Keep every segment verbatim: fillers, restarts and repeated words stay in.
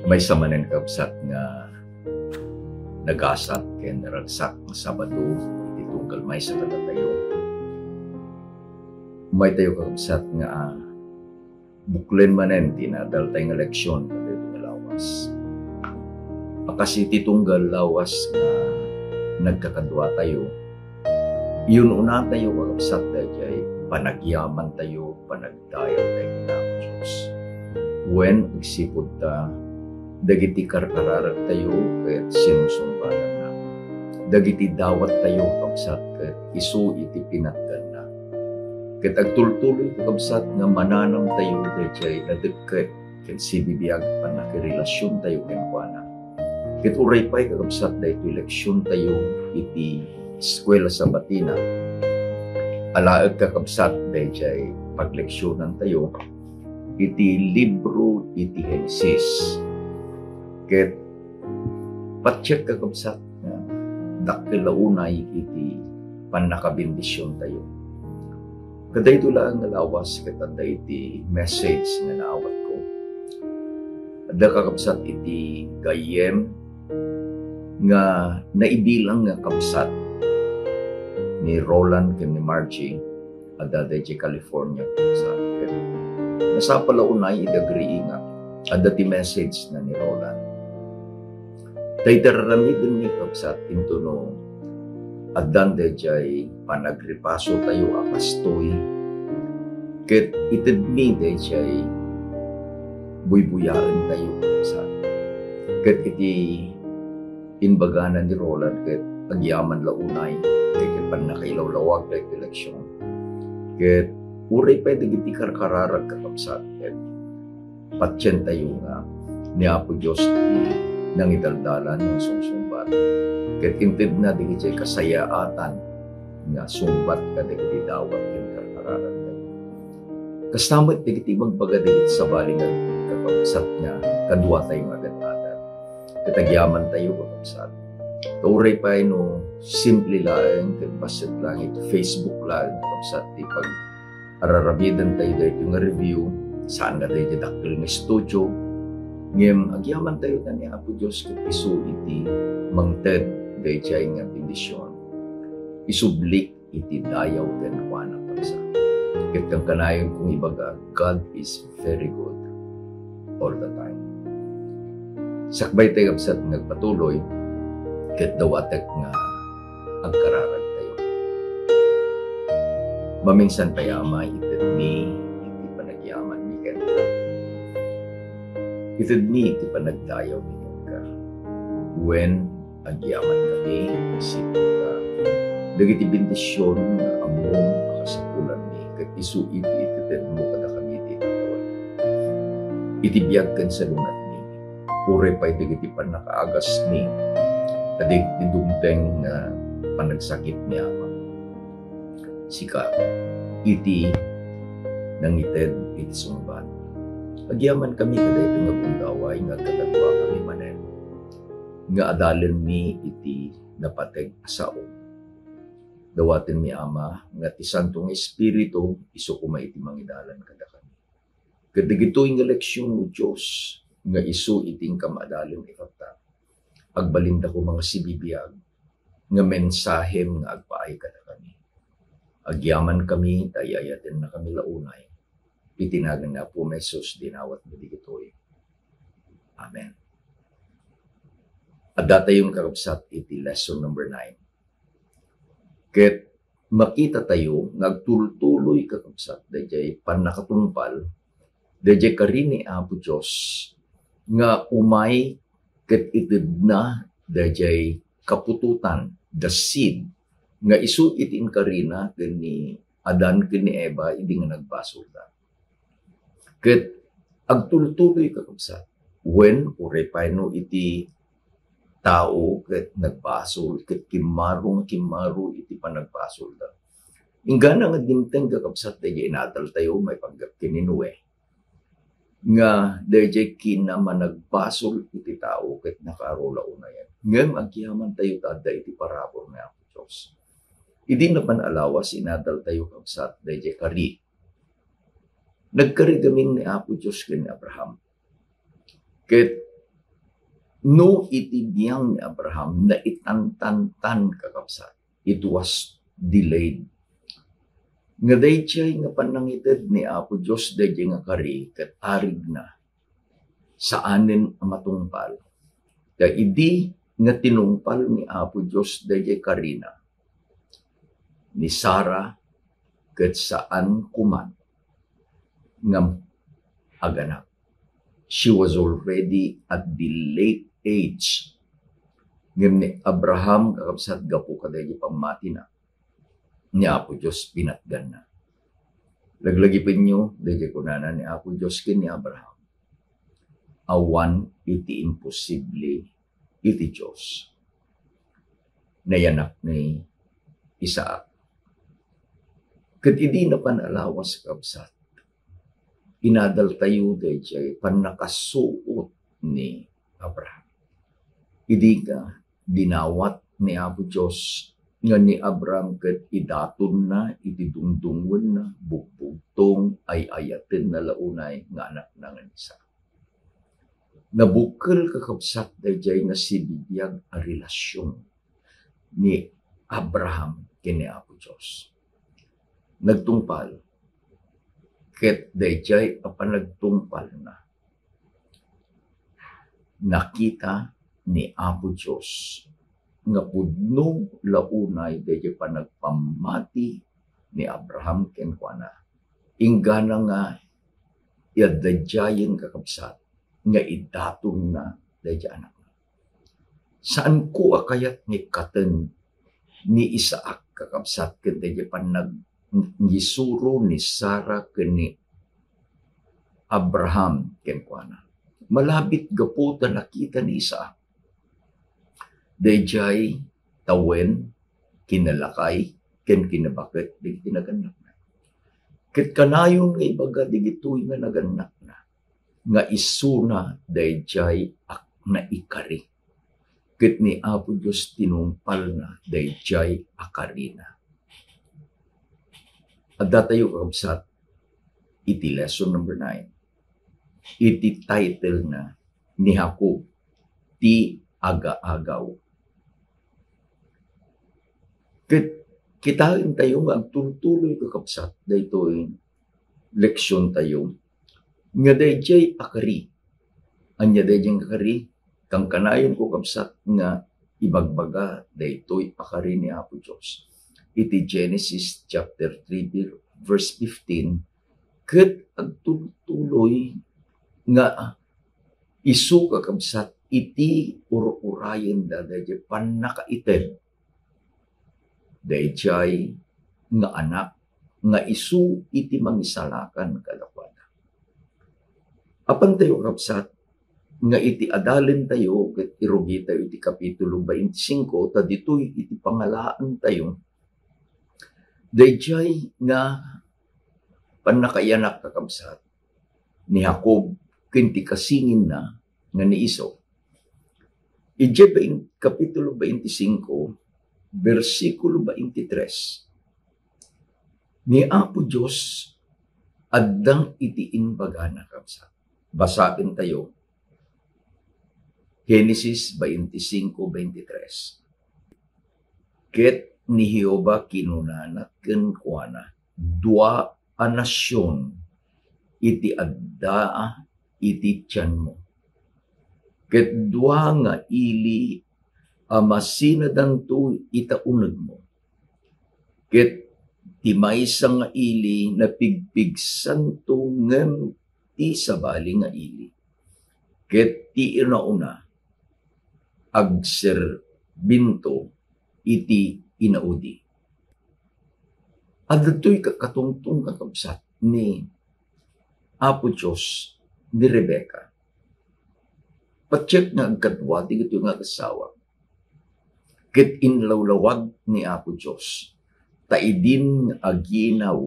Maysa manen, kabsat, nga nagasat ken naragsak nga Sabado iti tunggal maysa kadatayo. Umaytayo, kabsat, nga, ah, buklen manen ti inadaltayo nga leksion kadaytoy nga lawas. A kas iti tunggal lawas nga nagkakaduatayo, yun-unatayo, kakabsat, daydiay panagyamantayo, panagdayawtayo ken Apo Dios. Wen, agsipud ta dagiti karkararagtayo ket sinusungbatanna. Dagiti dawattayo, kabsat, ket isu iti pinatganna. Ket agtultuloy, kakabsat, nga mananamtayo daydiay nadekket ken sibibiag a pannakirelasiontayo kenkuana. Ket uray pay, kakabsat, daytoy leksiontayo iti Eskuela Sabatina. Alaek, kakabsat, daydiay pagleksionantayo iti libro iti Genesis. Ket patiek, kakabsat, nga dakkel a unay iti pannakabendisiontayo. Kadaytoy laeng nga lawas ket adda iti message nga naawatko. Adda, kakabsat, iti gayyem nga naibilang nga kabsat ni Roland ken ni Margie, adda daydiay California, kabsat. Ket nasapul a unay idi agriingak, adda ti message na ni Roland. Dayta raramidenmi, kabsat, intono addan daydiay panagripasotayo a kastoy, ket itedmi daydiay buybuyaentayo, kabsat. Ket iti imbagana ni Roland, ket agyaman la unay, ket pannakailawlawag daytoy leksion. Ket uray pay dagiti karkararag, kakabsat, ket patientayo nga ni Apo Dios ti nangidaldalan nga sungsungbat. Ket intedna dagiti kasayaatan nga sungbat kadagiti dawat ken karkararagtayo. Kasta met dagiti ibagbaga dagiti sabali nga kakabsat nga kaduatayo nga agad-adal. Ket agyamantayo, kakabsat. Ta uray pay no simple laeng ket bassit laeng iti Facebook laeng, kakabsat, ti pag- araramidentayo daytoy nga review, saan nga daydiay dakkel nga studio. Ngem agyamantayo ta ni Apo Dios ket isu iti mangted daydiay nga bendision. Isublik iti dayaw kenkuana, kabsat. Ket kankanayon kong ibaga, God is very good all the time. Sakbay tayo, kabsat, nga agpatuloy, ket dawatek nga agkararagtayo. Maminsan pay, Ama, itedmi iti panagyamanmi kenka. Itedmi iti panagdayawmi kenka. Wen, agyamankami, agsipud ta dagiti bendision nga ammom a kasapulanmi, ket isu iti itedmo kadakami iti itatawag. Iti biag ken salungatmi, uray pay dagiti pannakaagasmi, kadagiti dumteng nga panagsakitmi, Ama. Sika iti nangited iti sungbat. Agyamankami kadaytoy nga gundaway nga agkakaduakami manen nga adalenmi iti napateg a sao. Dawatenmi, Ama, nga ti Santo nga Espiritu isu koma iti mangidalan kadakami. Ket dagitoy nga leksion, O Dios, nga isu iti inka maadalan itatta, agbalinda koma nga sibibiag nga mensahem nga agpaay kadakami. Agyamankami ta ay-ayatennakami la unay. Iti nagan ni Apo Jesus, dinawatmi dagitoy. Amen. Addatayon, kakabsat, iti lesson number nine. Ket makitatayo nga agtultuloy, kakabsat, daydiay pannakatungpal, daydiay kari ni Apo Dios nga umay ket itedna daydiay kaputotan, the seed, nga isu iti inkarina ken ni Adan ken ni Eva idi nga nagbasolda. Ket agtultuloy, kakabsat, wen uray pay no iti tao ket nagbasol, ket kimmaro nga kimmaro iti panagbasolda. Inggana nga dimteng, kakabsat, daydiay inadaltayo maipanggep ken ni Noe, nga daydiay kinamanagbasol iti tao ket nakaaro la unayen. Ngem agyamantayo ta adda iti parabur ni Apo Dios. Idi napan a lawas, inadaltayo, kabsat, daydiay kari. Nagkari gamin ni Apo Dios ken ni Abraham. Ket No iti biang ni Abraham, naitantantan, kakabsat, it was delayed. Nga daydiay nga pannangited ni Apo Dios daydiay nga kari ket arigna, saanen a matungpal. Ta idi nga tinungpal ni Apo Dios daydiay karina, ni Sara ket saan koma nga aganak. She was already at the late age. Ngem ni Abraham, kakabsat, gapu kadaydi pammatina, ni Apo Dios pinatganna. Laglagipenyo, daydiay kunana ni Apo Dios ken ni Abraham, "Awan iti imposible iti Dios." Nayanak ni Isaac. Ket idi napan a lawas, kabsat, inadaltayo daydiay pannakasuot ni Abraham. Idi nga dinawat ni Apo Dios nga ni Abraham ket idatonna iti dungdungngoenna, bugbugtong, ay-ayatenna la unay nga anakna nga ni Isaac. Nabukkel, kakabsat, daydiay nga sibibiag a relasion ni Abraham ken ni Apo Dios. Nagtungpal, ket daydiay a panagtungpalna, nakita ni Apo Dios nga pudno la unay daydiay panagpammati ni Abraham kenkuana, inggana nga iadda daydiayen, kakabsat, nga idatonna daydiay anakna. Saanko a kayat nga ikkaten ni Isaac, kakabsat, ken daydiay pannag-, ngisuro ni Sara ken ni Abraham kenkuana. Malabit gapu ta nakita ni Isaac daydiay tawen, kinalakay, ken kinabaket dagiti nagannakna. Ket kanayon nga ibaga dagitoy nga nagannakna nga isuna daydiay a naikari. Ket ni Apo Dios tinungpalna daydiay a karina. Addatayo, kakabsat, iti lesson number nine. Iti title na ni Jacob, ti Agaagaw. Ket kitaentayo nga agtultuloy, kakabsat, daytoy leksiontayo nga daydiay a kari. Ania daydiay nga kari? Kankanayonko, kabsat, nga ibagbaga daytoy a kari ni Apo Dios iti Genesis chapter three, verse fifteen, ket agtultuloy nga isu, kakabsat, iti ur-urayenda daydiay pannakaited daydiay nga anak nga isu iti mangisalakan kadakuada. Apantayo, kabsat, nga iti adalentayo ket irugitayo iti kapitulo twenty-five, ta ditoy iti pangalaantayo daydiay nga pannakaiyanak, kakabsat, ni Jacob ken ti kasinginna nga ni Esau. Idiay bain-, kapitulo twenty-five, bersikulo twenty-three, ni Apo Dios adda iti imbagana, kabsat. Basaentayo, Genesis twenty-five twenty-three. Ket ni Jehovah kinunana kenkuana, "Dua a nasion iti adda iti tianmo, ket dua nga ili a masinadanto ita unegmo. Ket ti maysa nga ili napigpigsanto ngem ti sabali nga ili, ket ti inauna agserbinto iti inaudi." Adtoy kakatungtong, kakabsat, ni Apo Dios ni Rebecca. Patiek nga agkadua dagitoy nga agassawa. Ket inlawlawag ni Apo Dios ta idin aginaw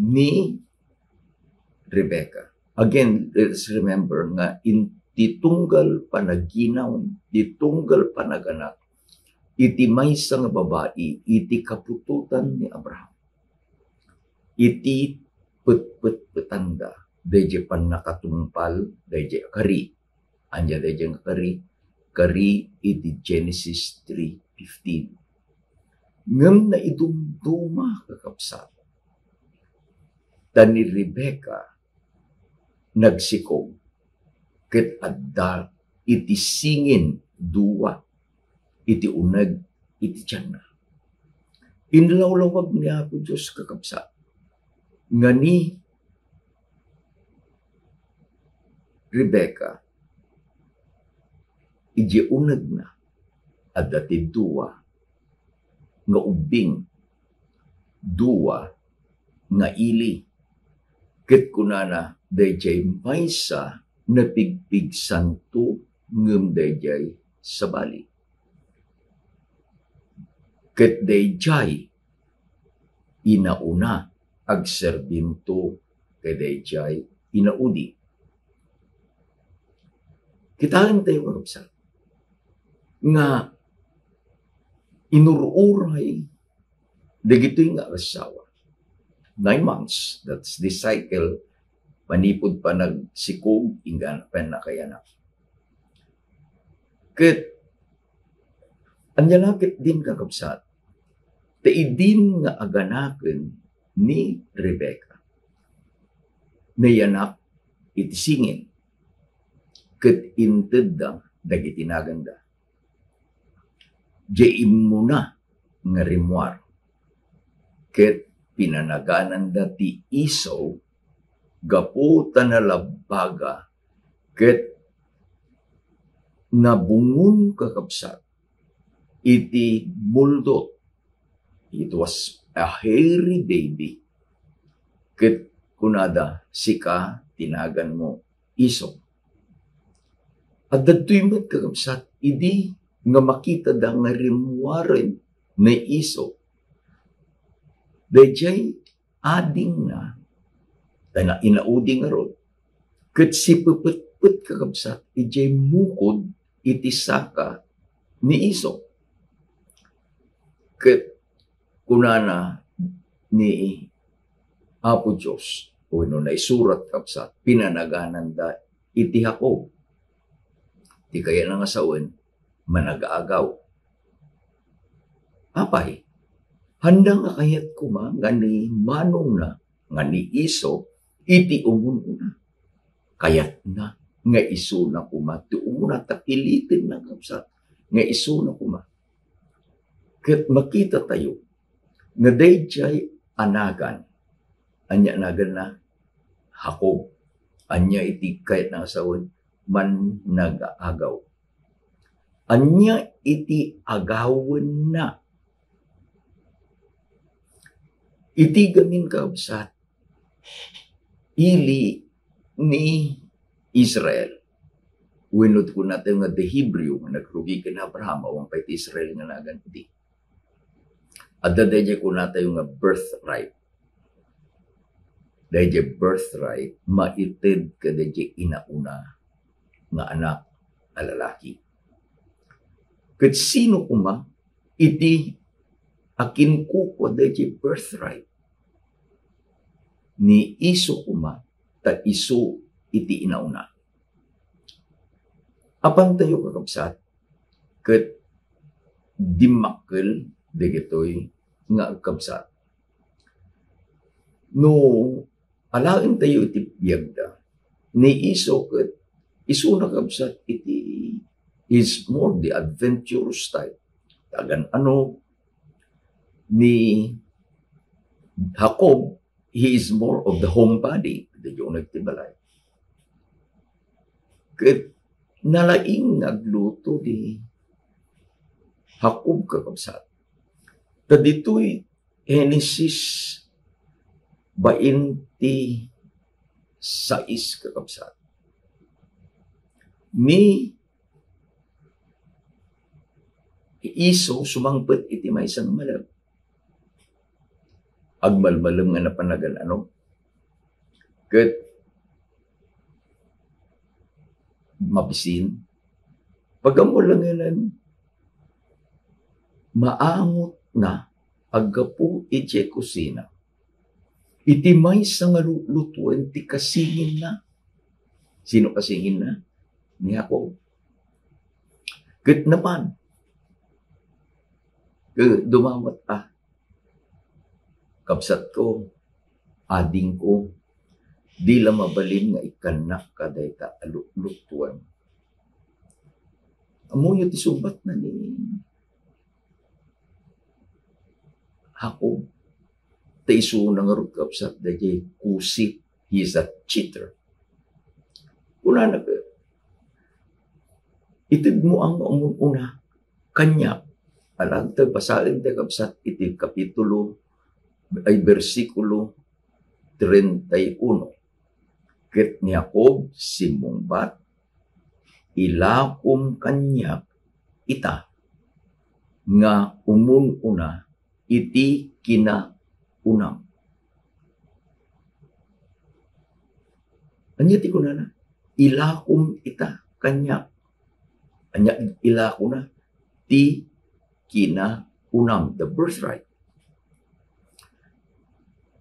ni Rebecca. Again, let's remember nga in-, ti tunggal panaginaw, ti tunggal panaganak iti maysa nga babai iti kaputotan ni Abraham. Iti petpetpetanda daydiay pannakatungpal daydiay a kari. Ania daydiay nga kari? Kari iti Genesis three fifteen. Ngem naidumduma, kakabsat, ta ni Rebecca nagsikog, ket adda iti singin dua iti uneg iti tianna. Inlawlawag ni Apo Dios, kakabsat, nga ni Rebecca, idiay unegna, adda ti dua nga ubbing, dua nga ili. Ket kunana, daydiay maysa napigpigsanto ngem daydiay sabali. Ket daydiay inauna agserbimto kadaydiay inaudi. Kitaentayo, kakabsat, nga inur-uray dagitoy nga asawa. Nine months, that's the cycle, manipud panagsikog, inggana pannakayanak. Ket ania la ketdin, kakabsat, ta idin nga aganaken ni Rebecca, nayanak iti singin, ket intedda dagiti naganda. Diay immuna nga rimmuar, ket pinanagananda ti Esau gapu ta nalabbaga ket nabungon, kakabsat, iti muldot. It was a hairy baby. Ket kunada, "Sika ti naganmo, Esau." Adda daytoy met, kakabsat, idi nga makitada nga rimmuaren ni Esau daydiay adingna, ta na-, inaudi ngarud, ket sipepetpet, kakabsat, idiay mukod iti saka ni Esau. Ket kunana ni Apo Dios, wenno naisurat, kabsat, pinanagananda iti Jacob. Ti kayatna nga sawen, managaagaw. Apay, handa nga kayat koma nga ni manongna nga ni Esau iti umun-una. Kayatna nga isuna koma ti umuna, ta pilitenna, kabsat, nga isuna koma. Ket makitatayo nga daydiay a nagan, ania naganna? Jacob. Ania iti kayatna nga sawen? Mannagaagaw. Ania iti agawenna? Iti gamin, kabsat, ili ni Israel. Wenno kunatayo nga the Hebrew nga nagrugi ken Abraham, awan pay ti Israel nga nagan idi. Adda daydiay kunatayo nga birthright. Daydiay birthright, maited kadaydiay inauna nga anak a lalaki. Ket sino koma iti akinkukua daydiay birthright? Ni Esau koma, ta isu iti inauna. Apantayo, kakabsat, ket dimmakkel dagitoy nga agkabsat. No alaentayo iti biagda, ni Esau ket isuna, kabsat, iti is more the adventurous type. Tagan ano ni Jacob, he is more of the homebody. Daydiay uneg ti balay. Ket nalaing nga agluto ni Jacob, kakabsat. Ta ditoy Genesis bainte sais, kakabsat, ni Esau sumangpet iti maysa nga malem. Agmalmalem nga napanagan ano. Ket mabisin, pagamulangenan, maangotna aggapu idiay kusina iti maysa nga lu-, lutuen ti kasinginna. Sino kasinginna? ni Jacob. Ket napan, ket dumawat a, kabsatko, adingko, di la mabalin nga ikkannak kadayta a lukluktuan. Ammoyo ti sungbatna ni Jacob. Ta isuna ngarud, kabsat, daydiay kusit, he is a cheater. Kunana, itedmo nga umun-una kaniak. Alagta, basaen ti, kabsat, iti kapitulo, ay, bersikulo treinta y uno. Ket ni Jacob simmungbat, "Ilakom kaniak ita nga umun-una iti kinaunam." Ania ti kunana? "Ilakom ita kaniak." Ania ilakona? Ti kinaunam, the birthright.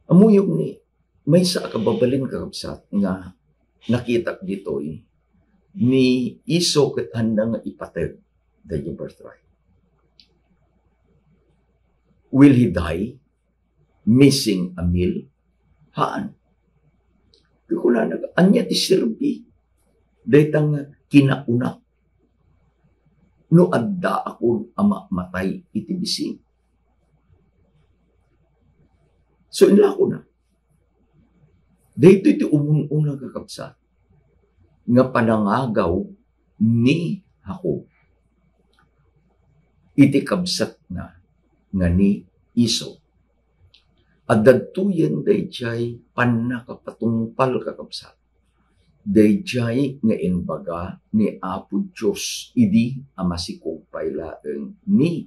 Ammoyo ni, maysa a kababalin, kakabsat, nga nakitak ditoy ni Esau ket haanna nga ipateg daydiay birthright. Will he die missing a meal? Haan. Kunana, ania ti serbi dayta nga kinauna no addaakon a mamatay iti bising? So, inlakona. Daytoy ti umun-una, kakabsat, nga panangagaw ni Jacob iti kabsatna nga ni Esau. Adda daytoyen daydiay pannakapatungpal, kakabsat, daydiay nga imbaga ni Apo Dios idi a masikog pay laeng ni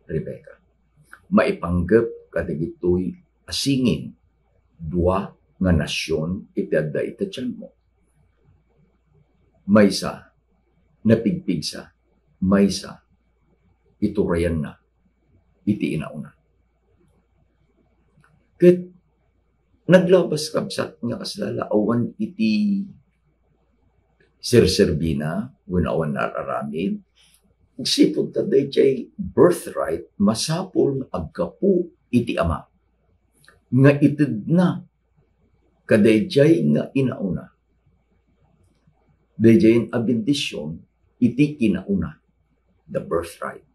Rebecca. Maipanggep kadagitoy a singing, dua nga nasion iti adda iti tianmo. Maysa, napigpigsa, maysa, iturayanna iti inauna. Ket naglabas, kabsat, nga kasla la awan iti serserbina wenno awan nga ar-aramid, agsipud ta daydiay birthright masapul nga aggapu iti ama, nga itedna kadaydiay nga inauna. Daydiay a bendision iti kinauna, the birthright.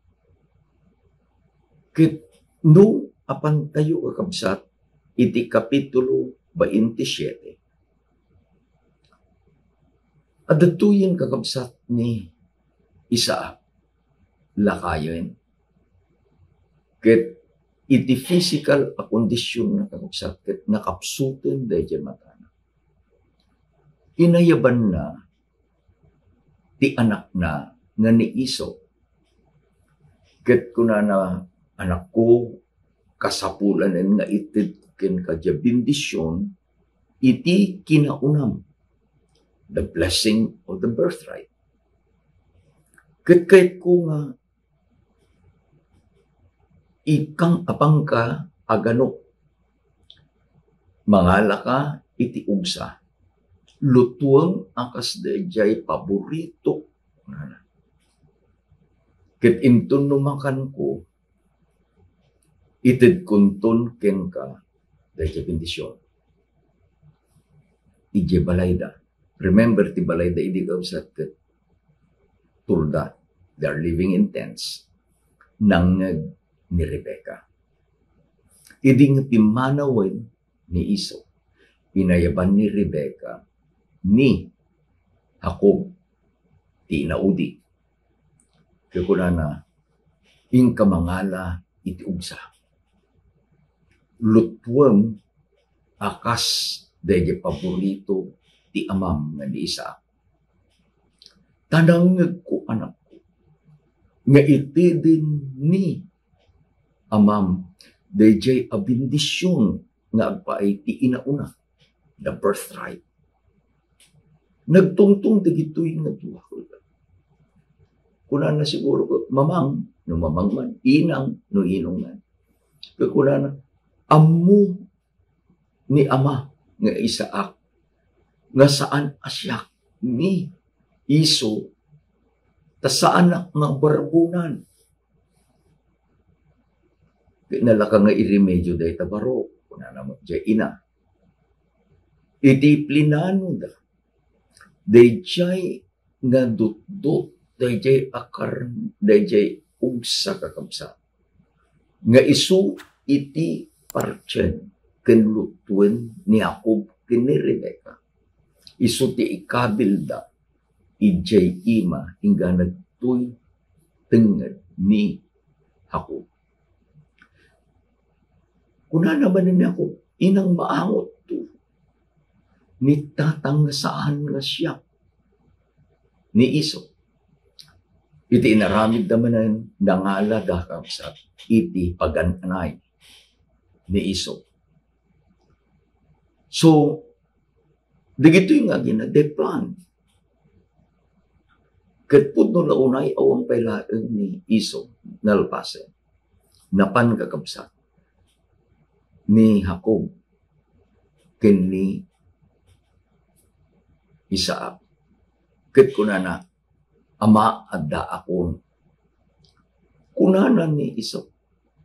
Ket no apantayo, kakabsat, iti kapitulo baintisiete, adda daytoyen, kakabsat, ni Isaac, lakayen. Ket iti physical a kondisionna, kakabsat, ket nakapsuten daydiay matana. Inayabanna ti anakna nga ni Esau. Ket kunana, "Anakko, kasapulanen nga itedko kenka diay bendision iti kinaunam," the blessing of the birthright. Ket kayatko nga ikang apangka a ganok. Mangalaka iti ugsa. Lutuem a kas daydiay paborito. Ket inton no makanko, itedkonton kenka daydiay bendision. Idiay balayda. Remember, ti balayda idi, kabsat, ket tulda. They are living in tents. Nangngeg ni Rebecca. Idi nga pimmanawen ni Esau, inayaban ni Rebecca ni Jacob ti inaudi. Ket kunana, "Inka mangala iti ugsa. Lutuem a kas daydiay paborito ti amam nga ni Isaac. Ta nangngegko, anakko, nga iteden ni amam daydiay a bendision nga agpaay ti inauna, the birthright." Nagtungtong dagitoy nga dua. Kunana siguro, "Mamang," no mamang man, "Inang," no inong man. Ket kunana, "Ammo ni ama nga Isaac nga saan a siak ni Esau, ta saanak nga barbunan. Ket nalaka nga iremedio dayta barok, kunana met diay ina. Iti plinanoda, daydiay nga dutdot, daydiay a kar-, daydiay ugsa, kakabsat, nga isu iti partien ken lutuen ni Jacob ken ni Rebecca. Isu ti ikabilda idiay ima inggana ditoy tengnged ni Jacob. Kunana manen ni Jacob, "Inang maangotto ni tatang nga saan nga siak ni Esau." Iti inaramidda manen, nangalada, kakabsat, iti pagan-anay ni Esau. So, dagitoy nga agina, they plan. Ket pudno la unay, awan pay laeng ni Esau nalpasen. Napan, kakabsat, ni Jacob ken ni Isaac. Ket kunana, "Ama, addaakon." Kunana ni Esau,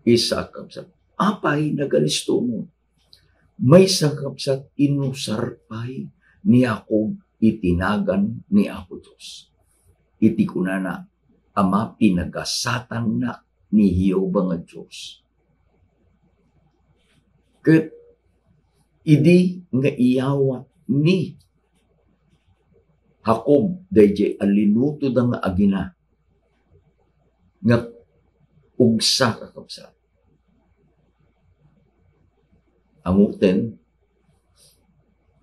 Isaac, kabsat, "Apay nagalistomon?" Maysa, kabsat, inusar pay ni Jacob iti nagan ni Apo Dios. Iti kunana, "Ama, pinagasatannak ni Jehovah nga Dios." Ket idi nga iyawat ni Jacob daydiay a linutoda nga agina, nga ugsa, kakabsat, angoten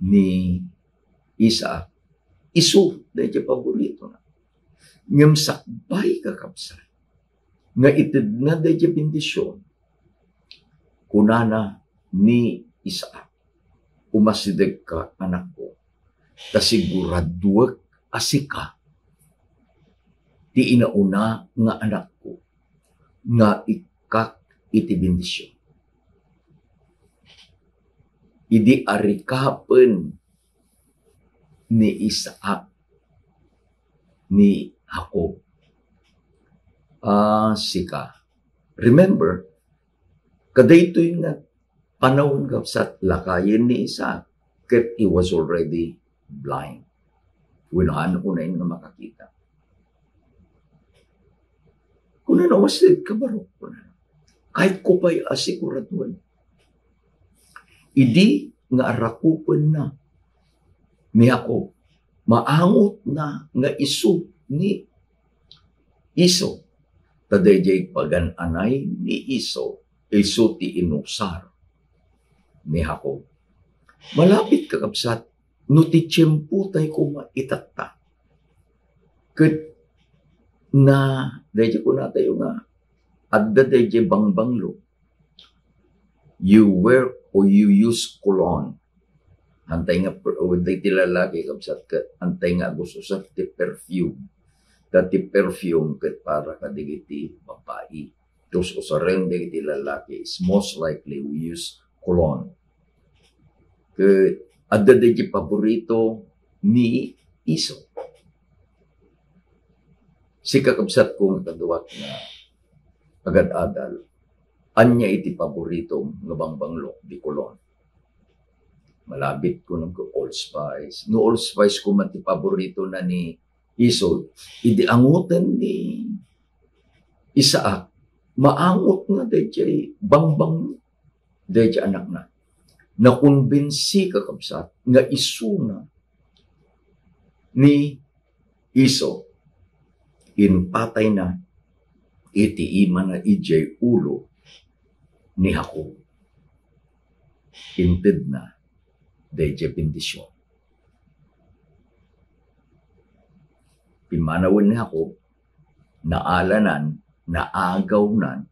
ni Isaac, isu daydiay paboritona. Ngem sakbay, kakabsat, nga itedna daydiay bendision, kunana ni Isaac, "Umasidegka, anakko, ta siguraduek a sika ti inauna nga anakko nga ikkak iti bendision." Idi arikapen ni Isaac ni Jacob, "Ah, sika." Remember, kadaytoy nga panawen, kabsat, lakayen ni Isaac, ket he was already blind. Wenno, haan unayen nga makakita. Kunana, "Umasidegka barok," kunana. "Kayatko pay a siguraduen." Idi nga arakupenna ni Jacob, maangotna nga isu ni Esau. Ta daydiay pagan-anay ni Esau, isu ti inusar ni Jacob. Malapit, kakabsat, no ti tiempo tayo koma itatta. Ket na, daydiay kunatayo nga, adda daydiay bangbanglo. You wear or you use cologne. Antay nga per-, dagiti lalaki, kabsat, ket antay nga agus-usar ti perfume. Ta ti perfume ket para kadagiti babai. Ti us-usaren dagiti lalaki is most likely we use cologne. Ket adda dagiti paborito ni Esau. Sika, kabsatko nga kaduak nga agad-adal, ania iti paboritom nga bangbanglo, di cologne? Malabit ko nang Old Spice. No Old Spice koma ti paboritona ni Esau, idi angoten ni Isaac, maangotna daydiay bangbanglo daydiay anakna. Nakumbinsi, kakabsat, nga isuna ni Esau, impatayna iti imana idiay ulo ni Jacob. Intedna daydiay bendision. Pimmanawen ni Jacob, naalanan, naagawnan.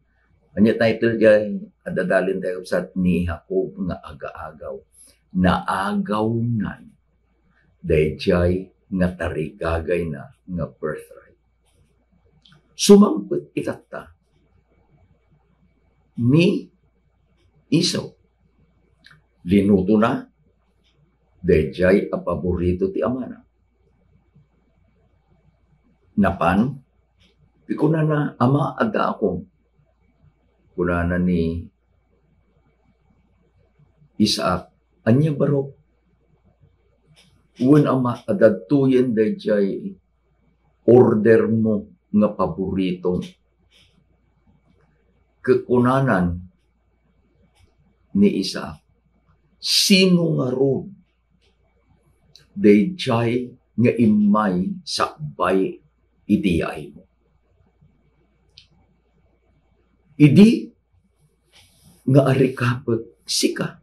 Ania title diay adda-adalen tayo, kabsat, ni Jacob nga agaagaw? Naagawnan daydiay nga tarigagayna nga birthright. Sumangpet itatta ni Esau. Linutona daydiay a paborito ti amana. Napan, ti kunana, "Ama, addaakon." Kunana ni Isaac, "Ania barok?" "Wen, Ama, adda daytoyen daydiay ordermo nga paboritom." Ket kunanan ni Isaac, "Sino ngarud daydiay nga immay sakbay iti yaaymo? Idi nga arikapek sika,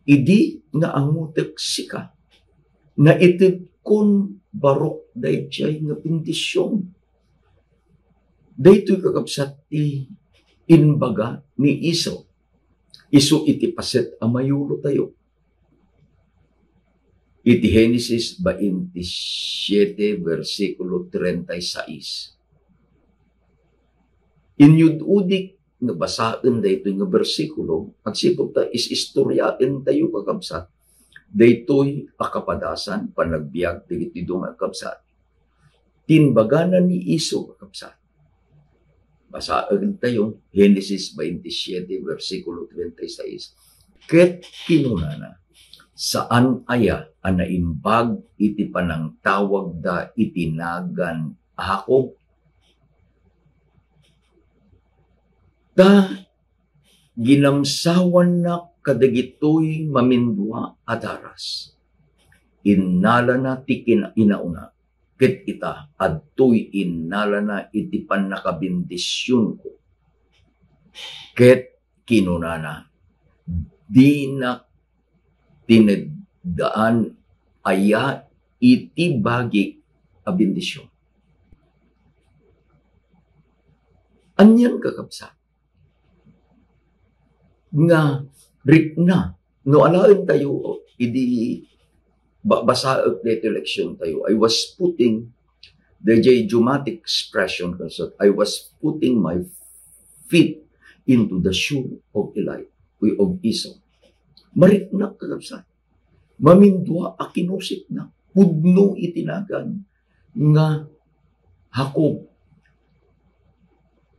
idi nga angutek sika, naitedkon barok daydiay nga bendision." Daytoy, kakabsat, ti imbaga ni Esau. Isu iti paset a mayulotayo. Iti Genesis twenty-seven, versikulo treinta y seis. Inyud-udik nga basaen daytoy nga bersikulo, agsipud ta is-istoryaentayo, kakabsat, daytoy a kapadasan, panagbiag dagiti dua nga kabsat. Ti imbagana ni Esau, kakabsat. Basaentayo, Genesis twenty-seven, versikulo treinta y seis. Ket kinunana, "Saan aya a naimbag iti panangtawagda iti nagan a Jacob? Ta ginamsawannak kadagitoy mamindua a daras. Innalana ti kinainauna, ket ita, adtoy innalana iti pannakabendisionko." Ket kinunana, "Dinak tiniddaan aya iti bagik a bendision?" Anian, kakabsat, nga rikna? No alaentayo idi ba-, basaek daytoy leksiontayo, I was putting, the idiomatic expression, kakabsat, "I was putting my feet into the shoe of Eli, of Esau." Mariknak, kakabsat. Mamindua a kinusitna. Pudno iti nagan nga Jacob.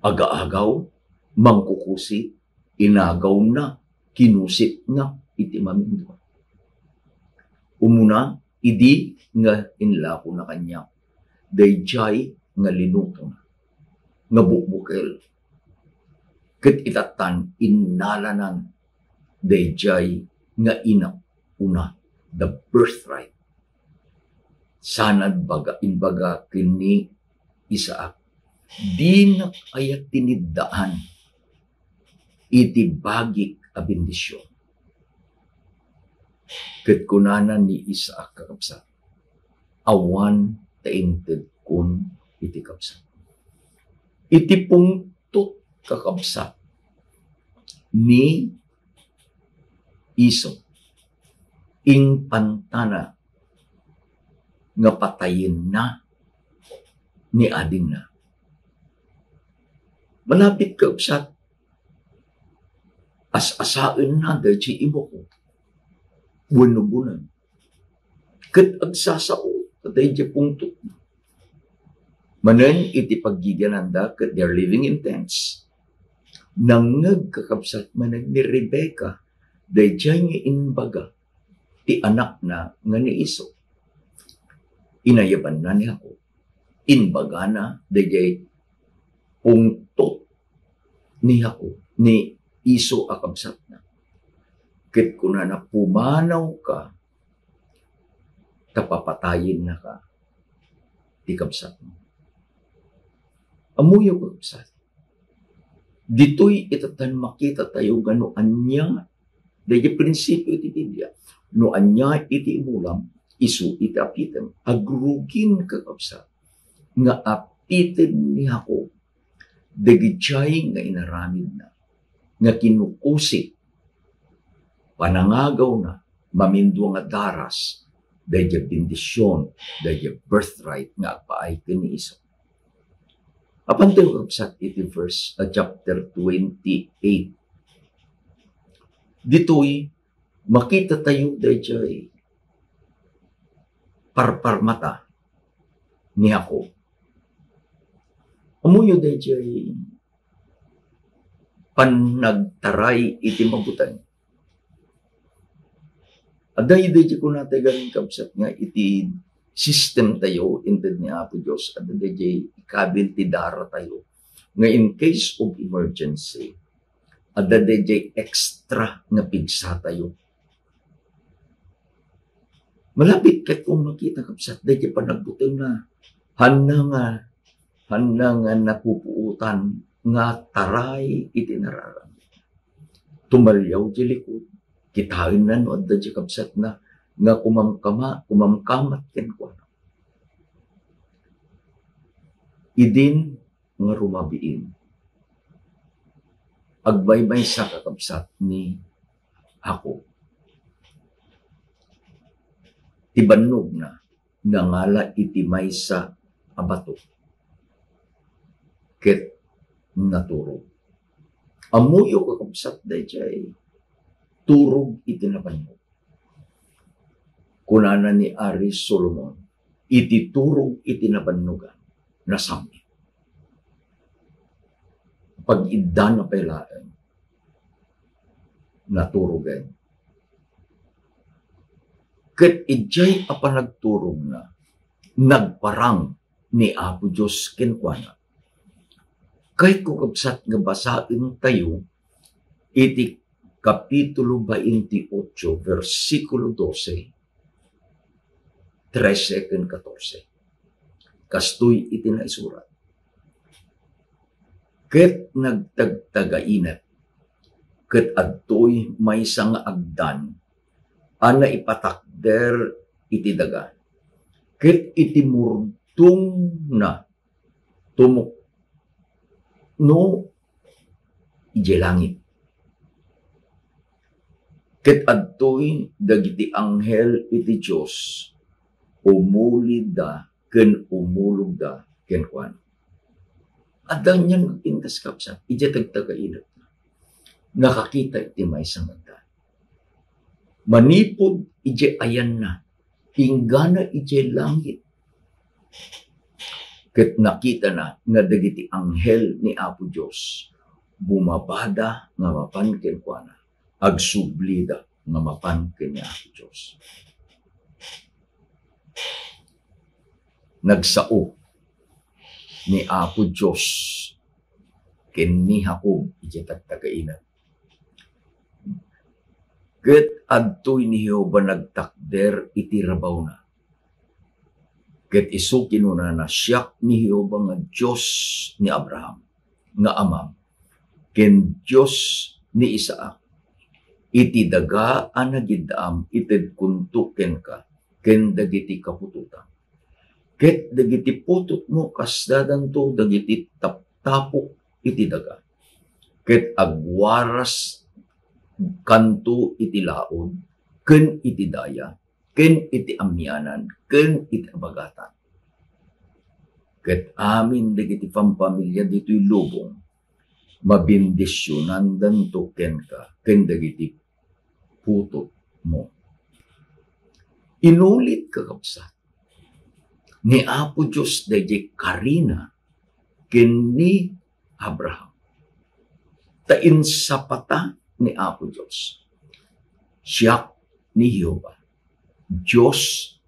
Aga-agaw, mangkukusit, inagawna, kinusitna iti mamindua. Umuna, idi nga inlakona kaniak daydiay nga linutona nga bukbukel. Ket ita, tan innalanan daydiay nga inak una, the birthright. Saan baga, imbaga ken ni Isaac, "Dinak aya tiniddaan iti bagik a bendision?" Ket kunana ni Isaac, kakabsat, "Awan ta intedkon iti kabsat." Iti pungtot, kakabsat, ni Esau, impantana nga patayenna ni adingna. Malapit, kakabsat, as-asaenna daydiay imuko wenno bunan. Ket agsasao daydiay pungtotna. Manen iti paggigiananda ket they're living in tents. Nangngeg, kakabsat, manen ni Rebecca daydiay nga imbaga ti anakna nga ni Esau. Inayabanna ni Jacob. Imbagana daydiay pungtot ni Jacob, ni Esau a kabsatna. Ket kunana, "Pumanawka ta papatayennaka ti kabsatmo." Ammoyo, kakabsat, ditoy ita tan makitatayo nga no ania, daydiay prinsipio iti Biblia, no ania iti imulam, isu iti apitem. Agrugin, kakabsat, nga apitem ni Jacob dagijay nga inaramidna nga kinukusit, panangagawna, mamindua nga daras, daydiay bendision, daydiay birthright nga agpaay ken ni Esau. Apantayo, kakabsat, iti verse, ah, chapter twenty-eight. Ditoy, makitatayo daydiay parparmata ni Jacob. Ammoyo daydiay pannagtaray iti mabuteng. Adda idi ti kunatayo gamin, kabsat, nga iti system tayo, inted ni Apo Dios, adda daydiay ikabil ti daratayo nga in case of emergency, adda daydiay extra nga pigsa tayo. Malapit ket kung makita, kabsat, daydiay panagbutengna, hanna nga, hanna nga napupuotan nga taray iti nararamid. Tumaliaw ti likud, kitaenna no adda ti kabsatna nga kumamkama, kumamkamat kenkuana. Idin nga rumabiin, agmaymaysa, kakabsat, ni Jacob. Ti bannogna nangala iti maysa a bato ket naturog. Ammoyo, kakabsat, daydiay turog iti nabannog. Kunana ni Ari Solomon, iti turog iti nabannogan, nasam-it. Pag-iddana pay laeng, naturogen. Ket idiay a panagturogna, nagparang ni Apo Dios kenkuana. Kayatko, kabsat, nga basaentayo iti Kapitulo twenty-eight, bersikulo dose, trese ken katorse. Kastoy iti naisurat, "Ket nagtagtagainet, ket adtoy maysa nga agdan a naipatakder iti daga, ket iti murdongna tumukno idiay langit. Ket adtoy dagiti anghel iti Dios, umulida ken umulogda kenkuana." Adda anian nga pintas, kabsat, idiay tagtagainetna. Nakakita iti maysa nga agdan. Manipud idiay ayanna, inggana idiay langit. Ket nakitana nga dagiti anghel ni Apo Dios bumabada nga mapan kenkuana, agsublida nga mapan ken ni Apo Dios. Nagsao ni Apo Dios ken ni Jacob idiay tagtagainet. Ket adtoy ni Jehovah nagtakder iti rabawna. Ket isu kinunana, "Siak ni Jehovah nga Dios ni Abraham nga amam, ken Dios ni Isaac. Iti daga a nagiddaam, itedkonto kenka ken dagiti kaputotam. Ket dagiti putotmo, kasdadanto dagiti taptapok iti daga. Ket agwaraskanto iti laod, ken iti daya, ken iti amianan, ken iti abagatan. Ket amin dagiti pampamilia ditoy lubong, mabendisionandanto kenka ken dagiti putotmo." Inulit, kakabsat, ni Apo Dios daydiay karina ken ni Abraham. Ta insapata ni Apo Dios, "Siak ni Jehovah, Dios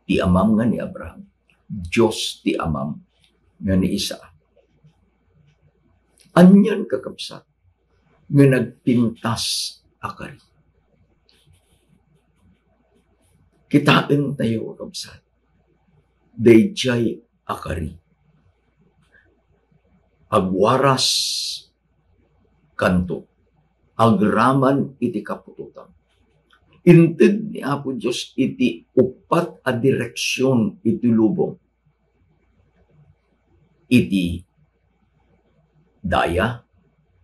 ti amam nga ni Abraham, Dios ti amam nga ni Isaac." Anian, kakabsat, nga nagpintas a kari? Kitaentayo, kakabsat, daydiay a kari. Agwaraskanto agraman iti kaputotam. Inted ni Apo Dios iti uppat a direksion iti lubong. Iti daya,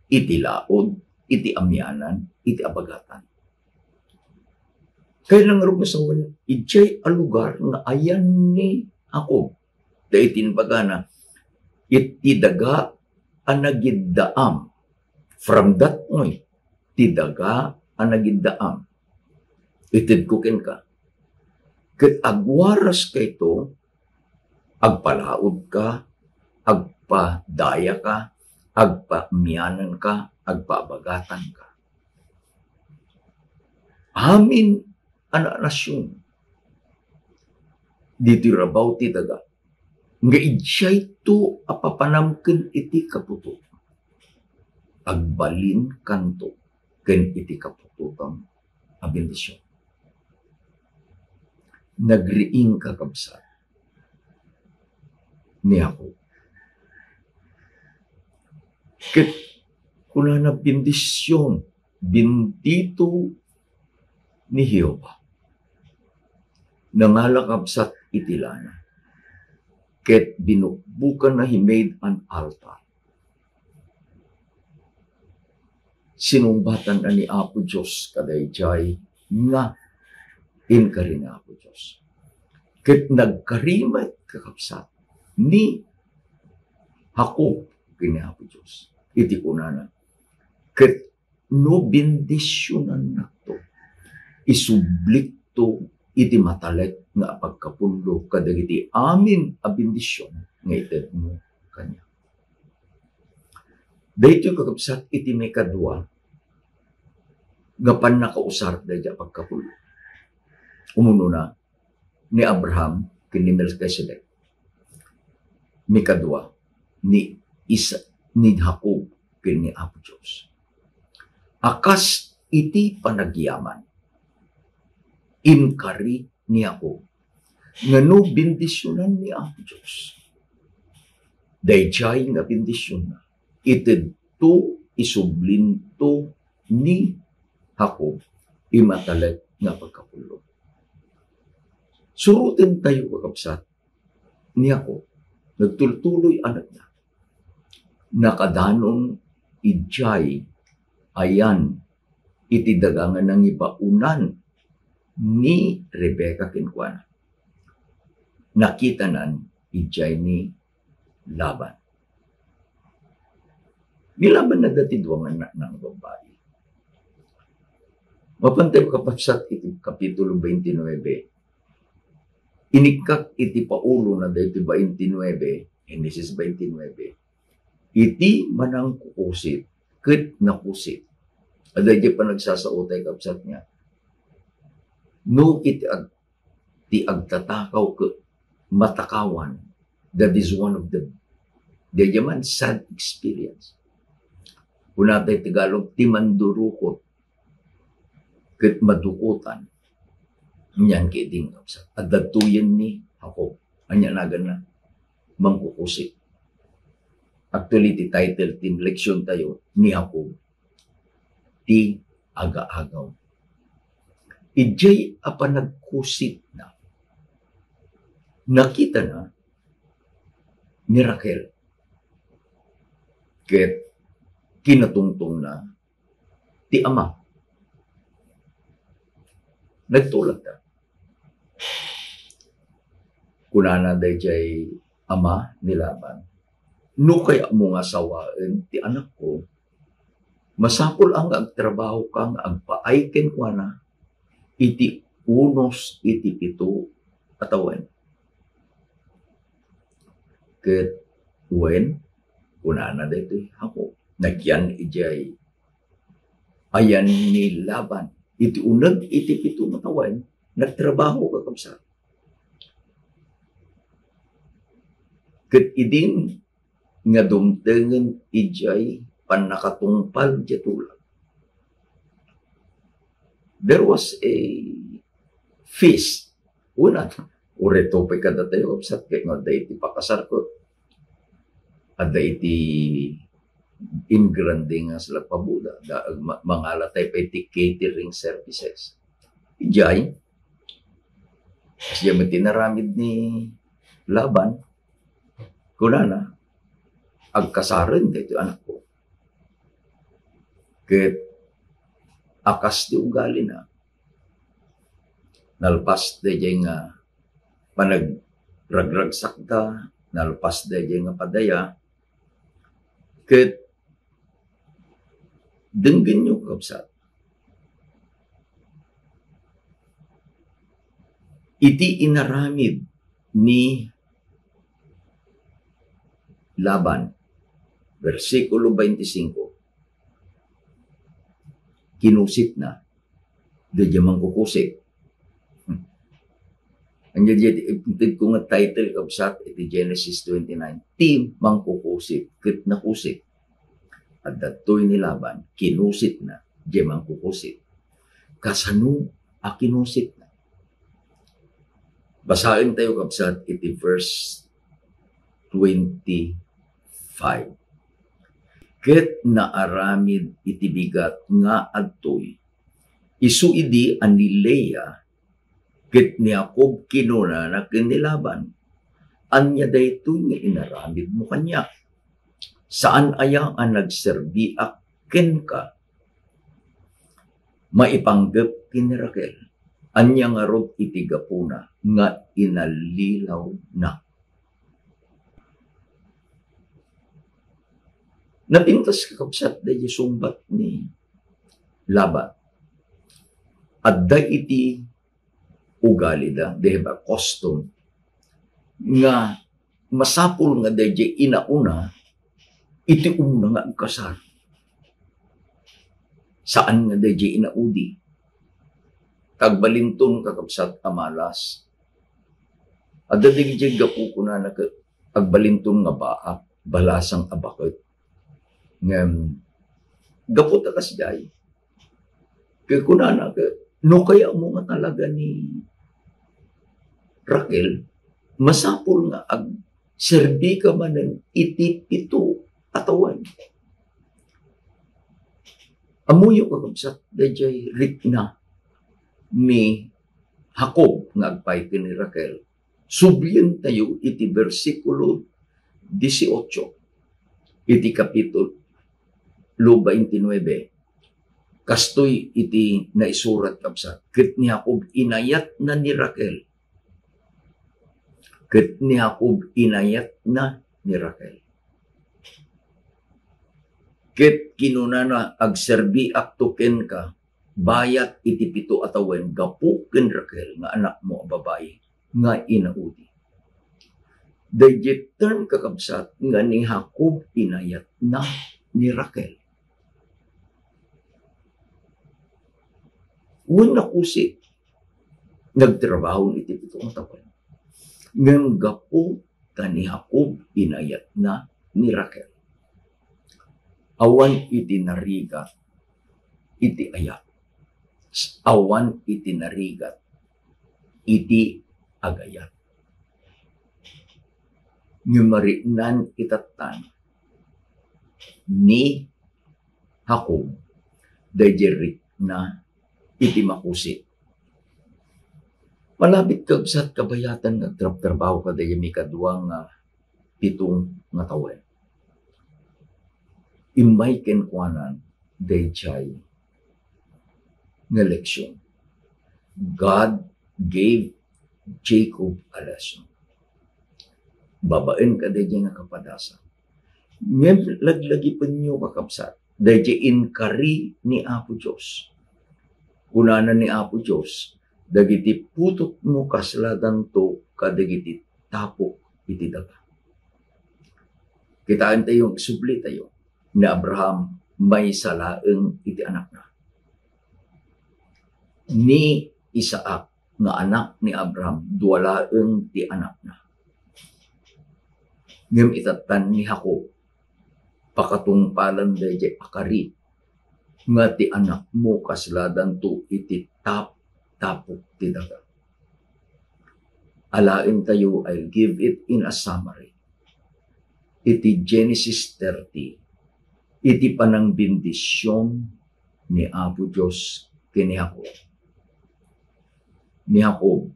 iti laod, iti amianan, iti abagatan. Kayatna ngarud nga sawen, idiay a lugar nga ayan ni Jacob. Dayta imbagana, iti daga a nagiddaam. From that point, ti daga a nagiddaam, itedko kenka. Ket agwaraska ito, agpalaodka, agpadayaka, agpaamiananka, agpaabagatanka. Amin a nasion ditoy rabaw ti daga, nga idiayto a papanam ken iti kaputo, agbalinkanto ken iti kaputotam a bendision. Nagriing, kakabsat, ni Jacob. Ket kunana, bendision, bendito ni Jehovah. Nangala, kabsat, iti lana, ket binukbokanna, he made an altar. Sinungbatanna ni Apo Dios kadaydiay nga inkari ni Apo Dios. Ket nagkari met, kakabsat, ni Jacob ken ni Apo Dios iti kunana, "Ket no bendisionannakto, isublikto iti matalek nga apagkapullo kadagiti amin a bendision nga itedmo kaniak." Daytoy, kakabsat, iti maikadua nga pannakausar daydiay a pagkapullo. Umunona, ni Abraham ken ni Melkisedek. Maikadua, ni Isa-, ni Jacob ken ni Apo Dios. A kas iti panagyaman, inkari ni Jacob nga no bendisionan ni Apo Dios, daydiay nga bendisionna, itedto, isublinto ni Jacob ti matalek nga pagkapullo. Surotentayo, kakabsat, ni Jacob, nagtultuloy a nagna. Nakadanon idiay ayan iti daga nga nangibaonan ni Rebecca kenkuana. Nakitanan idiay ni Laban. Ni Laban adda ti dua nga annakna nga babbai. Mapantayo, kakabsat, iti Kapitulo twenty-nine. Inikkak iti paulona daytoy twenty-nine, Genesis twenty-nine. Iti manangkukusit ket nakusit. Adda idiay panagsasaotayo, kabsat, nga no iti ag-, ti agtatakaw ket matakawan, that is one of the, daydiay man, sad experience. Kuna tayo Tagalog, ti mandurukot ket madukotan. Nian ket idi nga, adda tuyen ni Jacob. Ania naganna? Mangkukusit. Actually, ti title ti leksiontayo, ni Jacob ti aga-agaw. Idiay a panagkusitna, nakitana ni Raquel ket kinatungtongna ti ama. Nagtulagda. Kunana daydiay ama ni Laban, "No kayatmo nga sawaen ti anakko, masapul a nga agtrabahoka nga agpaay kenkuana iti unos iti pito a tawen." Ket wen, kunana daytoy Jacob, nagyan idiay ayan ni Laban. Iti uneg iti pito nga tawen, nagtrabaho, kakabsat. Ket idin nga dumtengen idiay pannakatungpal idiay tulag, there was a feast. Una, uray to pay kadatayo, kabsat, ket nga adda iti pakasarko. Adda iti in grande nga sila pabuda, da, ma-, mangala tayo pay ti catering services. Idiay, kasdiay met inaramid ni Laban, kunana, "Agkasaren daytoy anakko." Ket a kas ti ugalina, nalpas daydiay nga panagragragsakda, nalpas daydiay nga padaya, ket denggenyo, kakabsat, iti inaramid ni Laban, bersikulo twenty-five, kinusitna daydiay mangkukusip. Ania diay inted ko nga title, kabsat, iti Genesis twenty-nine, ti mangkukusip ket nakusip. Adda toy ni Laban, kinusitna diay mangkukusip. Kasano a kinusitna? Basaentayo, kabsat, iti verse twenty-five. Ket naaramid iti bigat nga adtoy, isu idi a ni Lea ket ni Jacob kinunana ken ni Laban, "Ania daytoy nga inaramidmo kaniak? Saan aya a nagserbiak kenka maipanggep ken ni Raquel? Ania ngarud iti gapuna nga inallilawnak?" Napintas, kakabsat, daydiay sungbat ni Laban. Adda iti ugalida, they have a custom, nga masapul nga daydiay inauna iti umuna nga agkasar. Saan nga daydiay inaudi. Agbalinton, kakabsat, a malas. Adda daydiay gapu, kunana ket, agbalinton nga baak, balasang a baket. Ngem, gapu ta kasdiay, ket kunana ket, no kayatmo nga talaga ni Raquel, masapul nga agserbika manen iti pito a tawen. Ammoyo, kakabsat, daydiay rikna ni Jacob nga agpaay ken ni Raquel. Sublientayo iti bersikulo dieciocho iti kapitulo twenty-nine. Kastoy iti naisurat, kabsat, ket ni Jacob inayatna ni Raquel. Ket ni Jacob inayatna ni Raquel. Ket kinunana, "Agserbiakto kenka bayat iti pito a tawen gapu ken Raquel nga anakmo a babai nga inaudi." Daydiay term, kakabsat, nga ni Jacob inayatna ni Raquel. Wen nakusip, nagtrabaho iti pito nga tawen. Ngem gapu ta ni Jacob inayatna ni Raquel. Awan iti narigat iti ayat. Awan iti narigat iti agayat. Ngem mariknan itattan ni Jacob daydiay rikna iti makusip. Malabit, kabsat, kabayatan nga agtrabtrabaho kadaydiay mikadua nga pito nga tawen. Immay kenkuanan daydiay nga leksion. God gave Jacob a lesson. Babaen kadaydiay nga kapadasan. Ngem laglagipenyo, kakabsat, daydiay inkari ni Apo Dios. Kunana ni Apo Dios, "Dagiti putotmo kasladanto kadagiti tapok iti daga." Kitaentayo, sublitayo, ni Abraham maysa laeng iti anakna. Ni Isaac nga anak ni Abraham, dua laeng ti anakna. Ngem itattan ni Jacob, pakatungpalan daydiay a kari nga ti anakmo kasladanto iti tap-, tapok ti daga. Alaentayo, I'll give it in a summary. Iti Genesis thirty, iti panangbendision ni Apo Dios ken ni Jacob. Ni Jacob,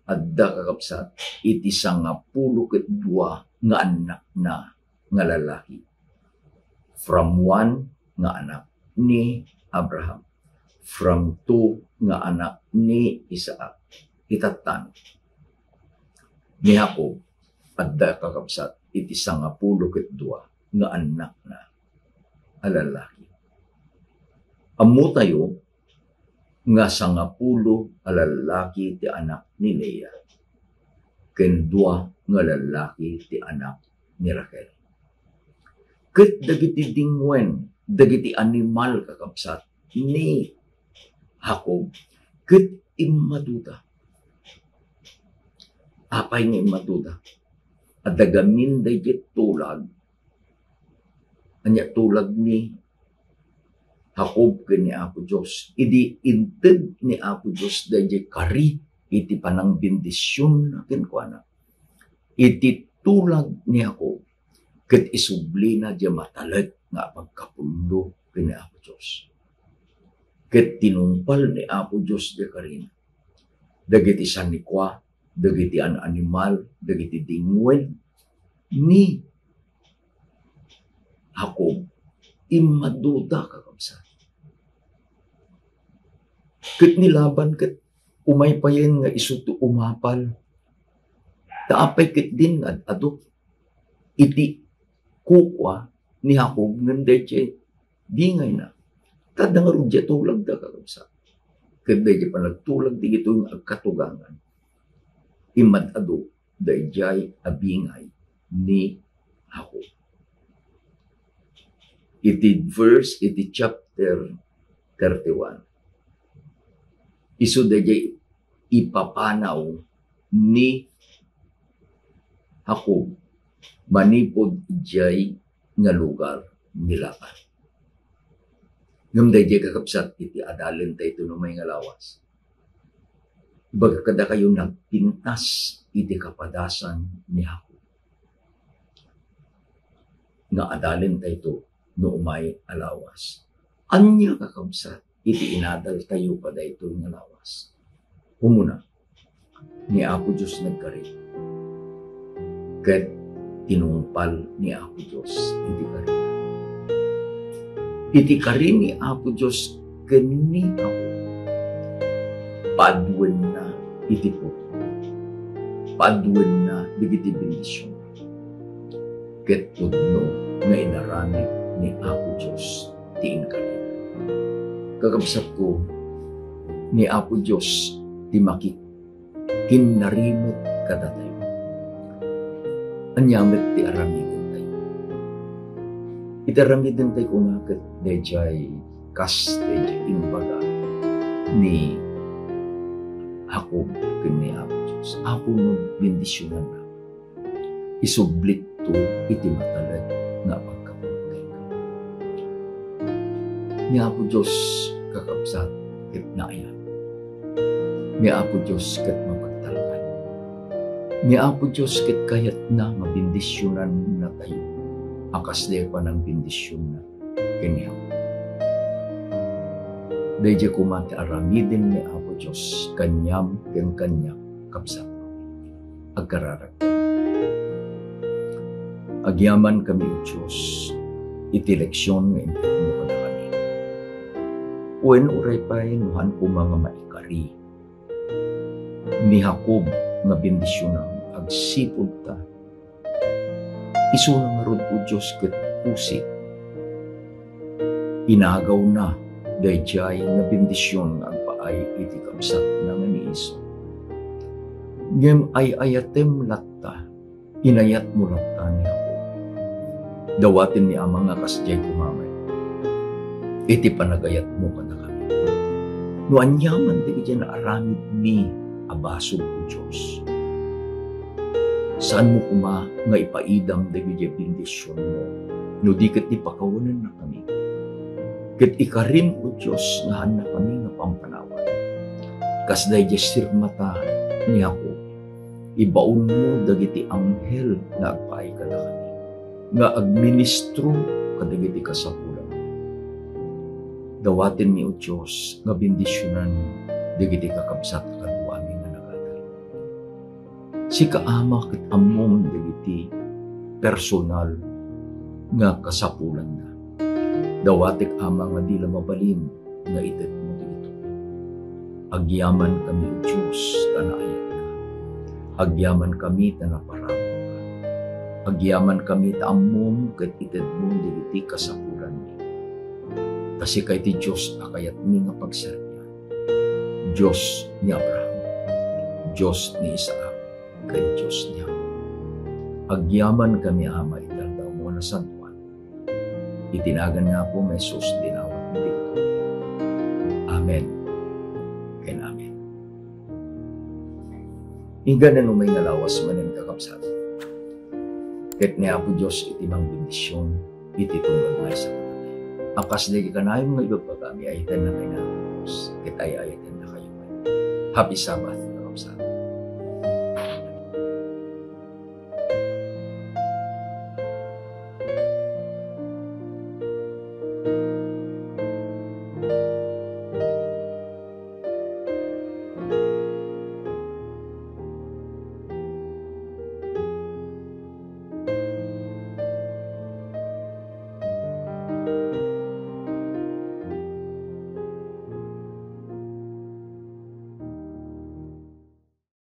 adda, kakabsat, iti sangapulo ket dua nga annakna nga lalaki. From one nga anak ni Abraham. From two nga anak ni Isaac. Itattan ni Jacob, adda, kakabsat, iti sangapulo ket dua nga annakna a lalaki. Ammotayo nga sangapulo a lalaki ti anak ni Lea, ken dua nga lalaki ti anak ni Raquel. ket dagiti dingwen, dagiti animal, kakabsat, ni Jacob, ket immaduda. Apay nga immaduda? Adda gamin daydiay tulag. Ania tulag ni Jacob ken ni Apo Dios? Idi inted ni Apo Dios daydiay kari iti panangbendisionna kenkuana, iti tulag ni Jacob, ket isublina diay matalek nga apagkapullo ken ni Apo Dios. Ket tinungpal ni Apo Dios diay karina dagiti sanikua, dagiti an-animal, dagiti dingwen ni Jacob. Immaduda, kakabsat. Ket ni Laban ket umaypayen nga isu ti umapal. Ta apay ketdin nga ad-adu iti kukua ni Jacob ngem daydiay bingayna. Ta adda ngarud diay tulagda, kakabsat. Ket daydiay panagtulag dagitoy nga agkatugangan, immad-adu daydiay a bingay ni Jacob. Iti verse, iti chapter thirty-one, isu daydiay ipapanaw ni Jacob manipud idiay nga lugar ni Laban. Ngem daydiay, kakabsat, iti adalentayto no may nga lawas, ibaga kadakayo, nagpintas iti kapadasan ni Jacob nga adalentayto no umay a lawas. Ania, kakabsat, iti inadaltayo kadaytoy nga lawas? Umuna, ni Apo Dios nagkari, ket tinungpal ni Apo Dios iti kari. Iti kari ni Apo Dios ken ni Jacob, paduenna iti pudno, paduenna dagiti bendision, ket pudno nga inaramid ni Apo Dios ti inkarina. Kakabsatko, ni Apo Dios ti makikinnarimet kadatayo. Ania met ti aramidentayo? Iti aramidentayo koma ket daydiay kas daydiay imbaga ni Jacob ken ni Apo Dios, "Apo, no bendisionanna, isublitto iti matalek nga apagkapullo kenka." Ni Apo Dios, kakabsat, ket naayat. Ni Apo Dios ket mapagtalkan. Ni Apo Dios ket kayatna mabendisionannatayo a kasdi panangbendisionna ken ni Jacob. Daydiay koma ti aramiden ni Apo Dios kaniam ken kaniak, kabsat. Agkararag. Agyamankami, O Dios, iti leksion nga integmo kadakami. Wen uray pay no han koma nga maikari ni Jacob nga bendisionam agsipud ta isuna ngarud, O Dios, ket pusik. Inagawna daydiay nga bendision nga agpaay iti kabsatna nga ni Esau. Ngem ay-ayatem latta, inayatmo latta ni Jacob. Dawatenmi, Ama, nga kasdiay koma met iti panagayatmo kadakami. No aniaman dagiti naaramidmi a basol, O Dios, saanmo koma nga ipaidam dagiti bendisionmo no di ket ti pakawanennakami. Ket ikarim, O Dios, nga haannakami nga pampanawan. Kas daydiay sirmata ni Jacob, ibaonmo dagiti anghel nga agpaay kadakami, nga agministro kadagiti kasapulanmi. Dawatenmi, O Dios, nga bendisionan dagiti kakabsat a kaduami nga nagadal. Sika, Ama, ket ammom dagiti personal nga kasapulanda. Dawatek, Ama, nga di la mabalin nga itedmo dagitoy. Agyamankami, O Dios, ta naayatka. Agyamankami ta naparaburka. Agyamankami ta ammom ket itedmo dagiti kasapulanmi. Ta sika iti Dios a kayatmi nga pagserbian. Dios ni Abraham, Dios ni Isaac, ken Dios ni Jacob. Agyamankami, Ama, iti aldawmo a nasantoan. Iti nagan ni Apo Jesus ti inawatmi ditoy. Amen ken amen. Inggana no umay nga lawas manen, kakabsat, ket ni Apo Dios iti mangbendision iti tunggal maysa nga tattao. A kas dagiti kanayon nga ibagbagami, ayatennaka ken Apo Dios, ket ay-ayatennakayo met. Happy Sabbath, kakabsat.